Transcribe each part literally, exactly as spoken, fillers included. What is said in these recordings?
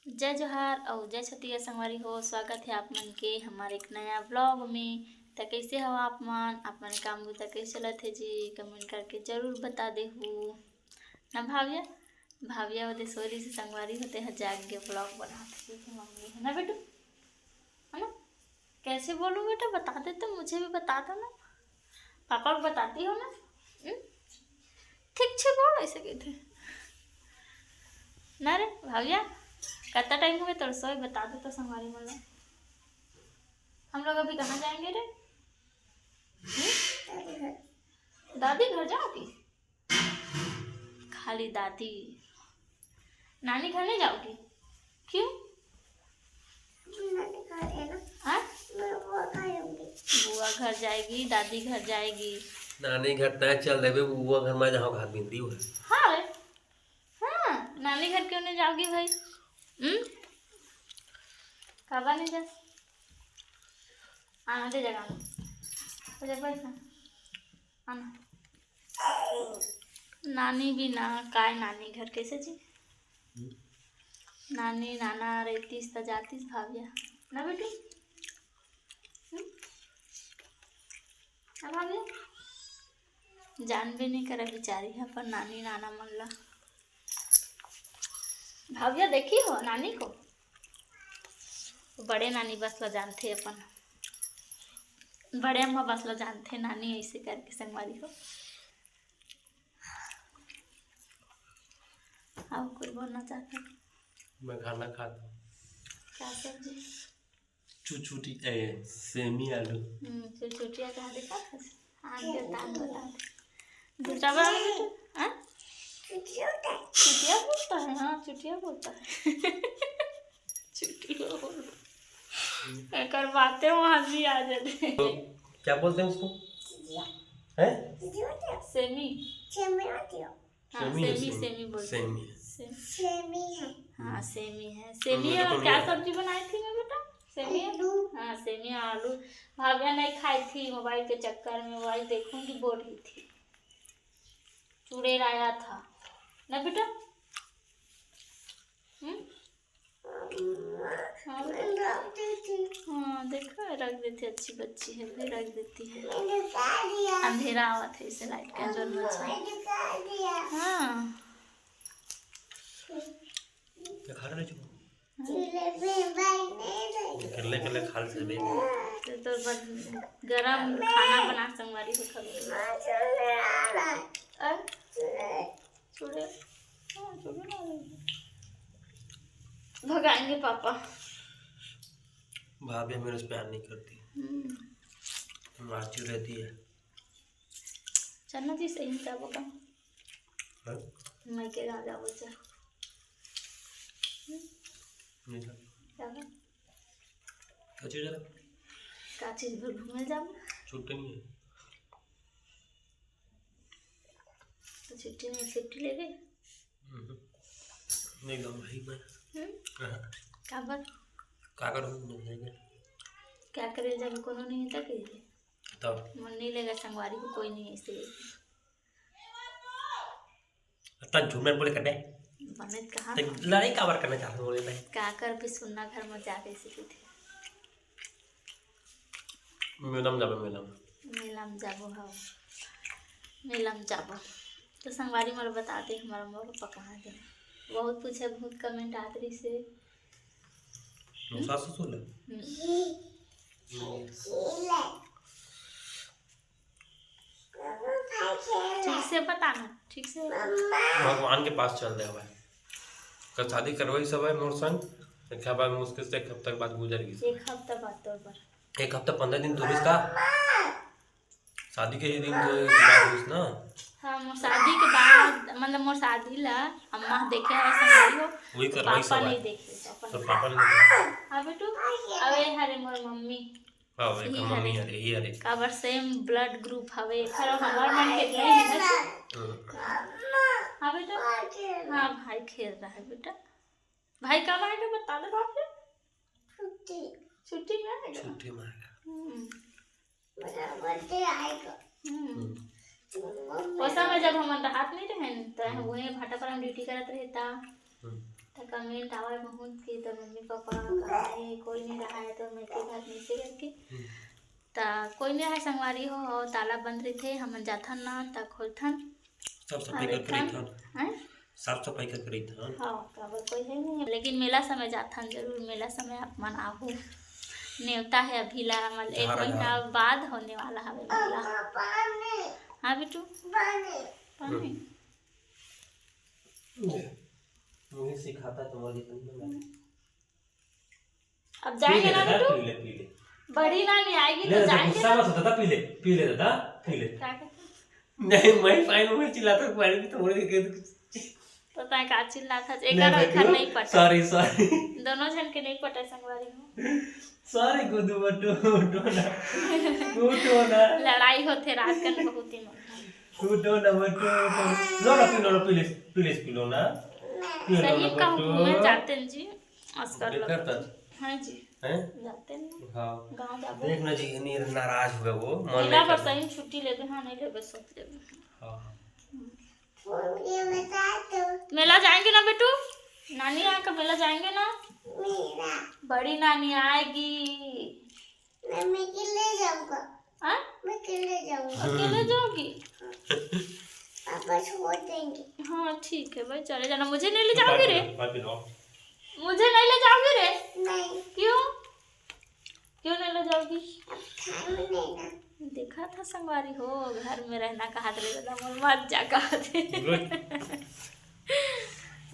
जय जोहार अउ जय छत्तीसगढ़ संगवारी हो, स्वागत हे आप मन के हमर एक नया vlog में। त कइसे हव आप मन? आप मन काम बुता कइसे चलत हे जी? Comment करके जरूर बता देहू ना भाविया। भाविया ओदे सोरी से संगवारी हो, तेहा जाग के vlog बनात हे, मम्मी हे ना बेटू, है ना? कैसे बोलूँ बेटा, बता दे तो, मुझे भी बता दो ना, पापा को बताती हो ना। हम्म? ठीक छे बोल, ऐसे कहते हैं ना रे भाविया। कितना टाइम हो गया तोर सोए, बता दे तो संगवारी मन ला। हम लोग अभी कहाँ जाएंगे रे? हम्म? दादी घर जाओगी? खाली दादी। नानी घर नहीं जाओगी? क्यों? नानी घर है ना। हाँ? मैं बुआ घर जाऊंगी। बुआ घर जाएगी, दादी घर जाएगी। नानी घर तय चल देबे, बुआ घर में जहाँ घात बिंदी हुआ। हाँ रे। हाँ, नानी घर क्यों नहीं जाओगी भाई? हम्म? काबर नहीं जा? आना दे जगह में। तो जब बैठ ना। आना। नानी बिना काय नानी घर कैसे जी? हम्म। नानी नाना रहतीस त जातीस भाविया ना बेटू। हम्म? ना भाविया? जानबे नहीं करे बिचारी ह अपन नानी नाना मन ला। भाविया देखी हो नानी को? बड़े नानी बस ला जानथे अपन, बड़े अम्मा बस ला जानथे नानी, ऐसे करके संगवारी हो। और कुछ बोलना चाहते हैं? मैं खाना खाता हूँ। क्या सब्जी? चुचुटी, ए, सेमी आलू। हम्म, चुचुटिया कहा देखा था? आन के तान बता दे। दूसरा बार में तो, हाँ? चुटिया बोलता है। चुटिया बोलता है, हाँ, चुटिया बोलता है। चुटिया बोलता है। एकर बातें वहाँ भी आ जाते हैं। तो क्या बोलते हैं उसको? हैं? सेमी। सेमी होती हो। हाँ, सेमी है, सेमी, सेमी। सेमी बोलते हैं। सेमी है। सेम-, सेमी है। हाँ, सेमी है। तो सेमी मेरे और को क्या नहीं आता। सब्जी बनाई थी मैं बेटा? सेमी है? आलू। हाँ, सेमी और आलू। भाविया नहीं खाई थी मोबाइल के चक्कर में, मोबाइल देखूंगी बोल रही थी। चुड़ैल आया था ना बेटा? हम्म? हाँ, हाँ, देखो, रख देती, अच्छी बच्ची है, फिर रख देती है। अंधेरा आवत है, इसे लाइट का जोर मचा। हाँ। क्या खा रहे हो? हाँ। अकेले, अकेले खा ले सभी। तो, तो बस गरम खाना बना संगवारी को खा लो। आ? चुड़ैल, हाँ, चुड़ैल आ रही है। भगाएंगे पापा। भाभी मेरे से प्यार नहीं करती। हम्म। मारती रहती है। चलना जी, सही में जाबो का? हाँ? मैं के गाँव जाबो चा। हम्म? नहीं था। जाबो। का चीज है? का चीज बोल, घूमे जाबो? छुट्टी नहीं है। तो छुट्टी नहीं, छुट्टी ले ले। हम्म। नहीं, गाँव भाई मैं। हम्म? हाँ। काबर? का करूँ, नहीं जाएंगे। क्या करे, जब कोनो नहीं है, तो कहिए। तब? मन नहीं लेगा, संगवारी को कोई नहीं है, इसलिए। इतना झूठ मत बोले करबे। बने कहाँ? तो लड़ाई काबर करना चाहते हो बोले भाई? का कर भी सुनना घर में जाके सीखे थे। मेला में जाबे, मेला में। मेला में जाबो, हाँ। मेला में जाबो। तो संगवारी मोला बता दे, हमारा मम्मा पापा कहाँ दे? बहुत पूछे, बहुत comment आत रही से। सास ससुर ले? हम्म। हम्म। ठीक से बताना, ठीक से। भगवान के पास चल दे भाई। कल शादी करवाई सब है मोर संग, एक हफ्ता, मुश्किल से एक हफ्ता के बाद गुजर गई। एक हफ्ता बाद तोर पर। एक हफ्ता पंद्रह दिन तो इसका शादी के ही दिन तो बाद हुई ना। हाँ, मोर शादी के बाद, मतलब मोर शादी ला अम्मा देखे है संगवारी हो, वही तो करवाई पापा सब है। नहीं देखे, पापा तो नहीं। पापा नहीं देखे। हाँ बेटू, अबे हरे मोर मम्मी। हाँ, एक ये मम्मी हरे। हरे, ये हरे। काबर same blood group हवे, एखर हमर मन के नहीं है ना। हम्म। हाँ बेटा। हाँ, भाई खेल रहा है बेटा। भाई कब आएगा बता दे बाप रे। छुट्टी। छुट्टी में आएगा। छुट्टी में आएगा। हम्म। मेरा birthday आएगा। हम्म। हम्म। वो समय जब हमन रहत नहीं रहे न, त हम्म। वहीं भाटापारा में duty करत रहे ता। हम्म। त comment आवे बहुत कि तोर मम्मी पापा कहाँ हे, कोई नहीं रहा है तो मैं के घर में से करके। हम्म। त कोई नहीं रहा संगवारी हो, और ताला बंद रहिथे, हमन जाथन ना त खोलथन। साफ सफाई और करके रहिथन। हैं? साफ सफाई करके रहिथन। हाँ, काबर कोई है नहीं, लेकिन मेला समय जाथन जरूर, मेला समय आप मन आहू। नेवता है अभी ला, मतलब एक धारा, महीना धारा। बाद होने वाला हवे मेला। हाँ बेटू, पानी। हम्म। मुझे सिखाता तुम्हारी बहन। अब पी जाएंगे ले ना दादा, बेटू। पी ले, पी ले। बड़ी नानी आएगी ले तो दादा, जाएंगे गुस्सा ना। मत हो दादा, पी ले, पी ले दादा, पी ले। क्या कहते? नहीं, मैं पानी में चिल्लाता हूँ, पानी भी तो मुड़े के तो तैं का चिल्लात हस? नहीं, एकर मैं ओकर क्यों? नहीं पटा। Sorry, sorry। दोनों झन के नहीं पटा संगवारी हो। Sorry गुड्डू बट्टू, उठो ना, उठो ना। लड़ाई होथे रात कन बहुत ही मन। उठो ना बट्टू, उठो। लो ना, पी लो ना, please, please पी लो ना। पी लो ना सही कहूँ बट्टू। घूमे जाते हैं जी। अस्कर बेकार लगता। हाँ जी। हैं? जाते नहीं। हाँ। गाँव जाबो। देख ना जी, नहीं नाराज हुआ वो, मन मेला नहीं पर करता। सही में छुट्टी लेबे, हाँ, नहीं लेबे, सोच लेबे। हाँ। मेला जाएंगे ना बेटू? नानी यहाँ का मेला जाएंगे ना? मेला। बड़ी नानी आएगी। मैं, मैं अकेले जाऊंगा। हाँ? मैं अकेले जाऊंगा। अकेले जाओगी? पापा छोड़ देंगे। हाँ, ठीक है भाई, चले जाना। मुझे नहीं ले जाओगी रे? पापी लो। मुझे नहीं ले जाओगी रे? नहीं। क्यों? क्यों नहीं ले जाओगी? अब घर में रहना। देखा था संगवारी हो, घर में रहना कहा थे दादा, मोर मत जा कहा थे। Good।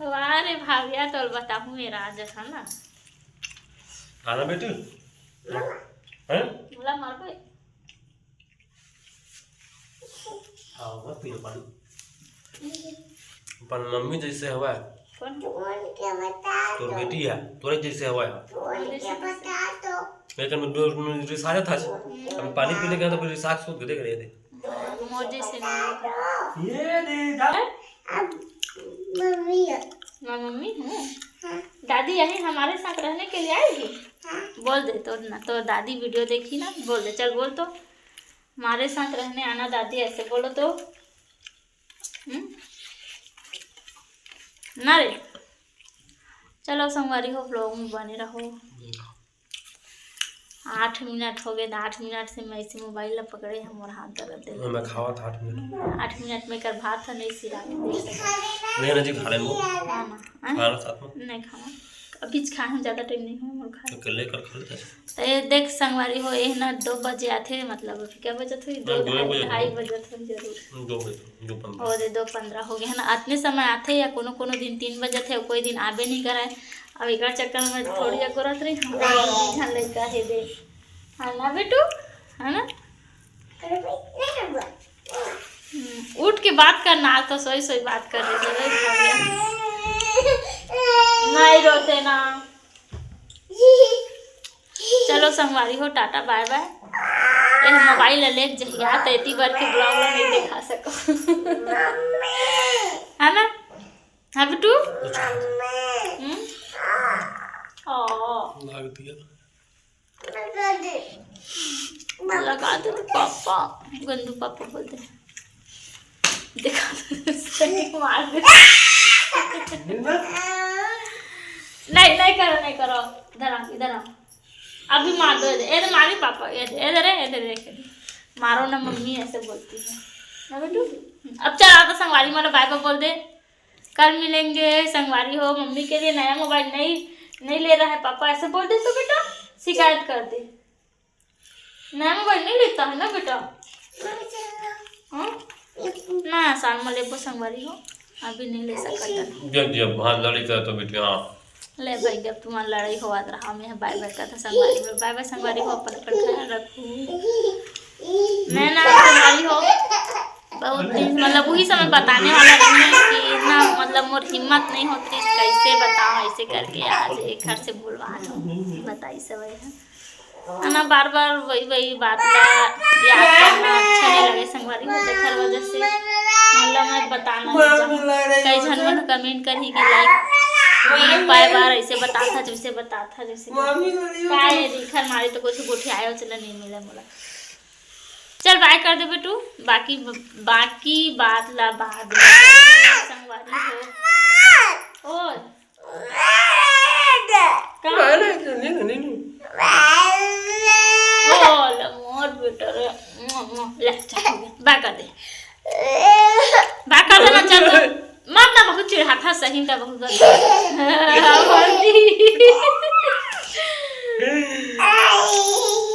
वाह रे भाविया, तो बताहूँ मेरा आज है ना। आना बेटू। हैं? बोला मार पे। आओ, मत पी लो पानी। अपन मम्मी जैसे हवा है। कौन? तोर बेटी है, तोरे जैसे हवा है। लेकिन मैं दो मिनट रिसाया था। हम पानी पीने गए तो फिर रिसाक सूत गए, देख रहे थे। मोर जैसे नहीं। ये दे जा। मम्मी है। मैं मम्मी हूँ। हाँ। दादी यहीं हमारे साथ रहने के लिए आएगी? हाँ। बोल दे, तो ना, तो दादी video देखी ना, बोल दे, चल बोल तो। हमारे साथ रहने आना दादी, ऐसे बोलो तो। हम्म? ना रे। चलो संगवारी हो, vlog में बने रहो। आठ मिनट हो गए, आठ मिनट से मैं इसे mobile ला पकड़े हूँ, मोर हाथ दर्द दे। मैं खावा था आठ मिनट। आठ मिनट में कर भात था नहीं सिरा के दे सके। नहीं ना जी, खा ले वो। हाँ ना, हाँ? खा लो साथ में। नहीं खावा, अभी खाए हम, ज़्यादा time नहीं हुआ मोर खाए। तो अकेले कर खा लेता है। तो ये देख संगवारी हो, ये ना दो बजे आथे, मतलब अभी क्या बजत होही? दो, हाँ, दो ढाई, बजे। ढाई बजत होही जरूर। दो बजे, दो पंद्रह। और ये दो पंद्रह हो गए है ना, अतने समय आथे या कोनो कोनो दिन तीन बजत है, कोई दिन आबे नहीं करे। अब एकर चक्कर में थोड़ी अगोरत रही, हम दू झन लइका हे दे। है ना बेटू? है ना? हम्म, उठ के बात करना, आज तो सोई सोई बात कर रहे थे, नहीं रोते ना। चलो संगवारी हो, टाटा bye bye। ये mobile ले जहिया तो एती बार के vlog ला नहीं दिखा सको। है ना? हाँ बेटू? हम्म? ओ। लगा दे तो पापा, गंदू पापा बोलते हैं। देखा तो सही मार दे। नहीं, नहीं करो, नहीं करो। इधर आ, इधर आ। अभी मार दो, ये दे मारी पापा, ये दे, ये दे रे, ये दे रे, ये दे। मारो ना मम्मी, ऐसे बोलती है ना बेटू। अब चल, आप संगवारी मन ला bye bye बोल दे। कल मिलेंगे संगवारी हो। मम्मी के लिए नया mobile नहीं, नहीं ले रहा है पापा, ऐसे बोल दे तो बेटा, शिकायत कर दे। नया mobile नहीं लेता है ना बेटा? हाँ? नया साल में लेबो संगवारी हो, अभी नहीं ले सकता। जब, जब, हाँ, लड़ाई करत हो बेटी, हाँ। ले भाई, जब तुम्हार लड़ाई होवत रहा, मैं bye bye करता संगवारी हो, bye bye संगवारी हो, अपन अपन ख्याल रखू। मैं ना संगवारी हो, बहुत दिन, मतलब, वही समय बताने वाला रही कि ना, मतलब, मोर हिम्मत नहीं होती, कैसे बताओ, ऐसे करके आज एक घर से बुलवा लो, बताई सब है। है ना, बार बार वही वही बात ला याद करना अच्छा नहीं लगे संगवारी हो, तेखर वजह से मतलब मैं बताना नहीं चाहूँ। कई झन मन comment करही कि like नहीं पाए बार ऐसे बताथा, जैसे बताथा, जैसे का ये दिखर मारे तो कुछ गोठियाए उचला नहीं मिला मोला। चल bye कर दे बेटू, बाकी, बाकी बात ला बाद में संगवारी हो। ओए। का? नहीं, नहीं, नहीं, नहीं, नहीं। बोल, मोर बेटा रे। ले, चल, हो गया। बाय कर दे। बाय कर देना, चल तो। मत ना, बहुत चिढ़ाथा सही का, बहुत गंदा।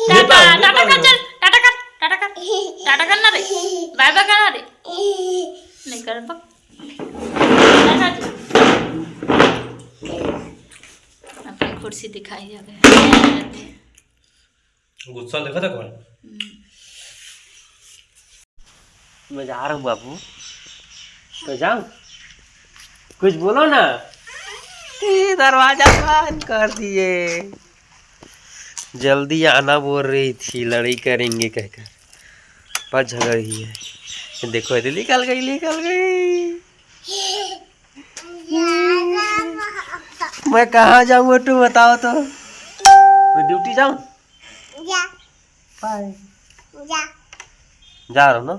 टाटा, टाटा कर, चल, टाटा कर, टाटा कर, टाटा कर ना रे, बाय बाय कर ना रे, नहीं कर बक। अपन कुर्सी दिखाई अबे। गुस्सा देखा था कौन? मैं जा रहा हूँ बाबू, तो जाओ, कुछ बोलो ना। ए, दरवाजा बंद कर दिए। जल्दी आना बोल रही थी, लड़ाई करेंगे कहकर, पर झगड़ रही है। ये देखो, ये निकल गई, निकल गई। मैं कहाँ जाऊँ, मोटू, बताओ तो। मैं ड्यूटी जाऊँ? जा। बाय। जा। जा रहा हूँ ना।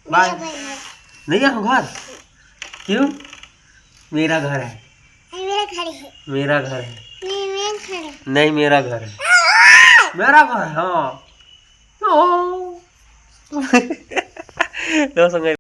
बाय। नहीं जाऊँ घर। क्यों? मेरा घर है। मेरा घर है। मेरा घर है। नहीं, मेरा घर है। नहीं, मेरा घर है। मेरा घर है, हाँ। ओ। दोस्तों,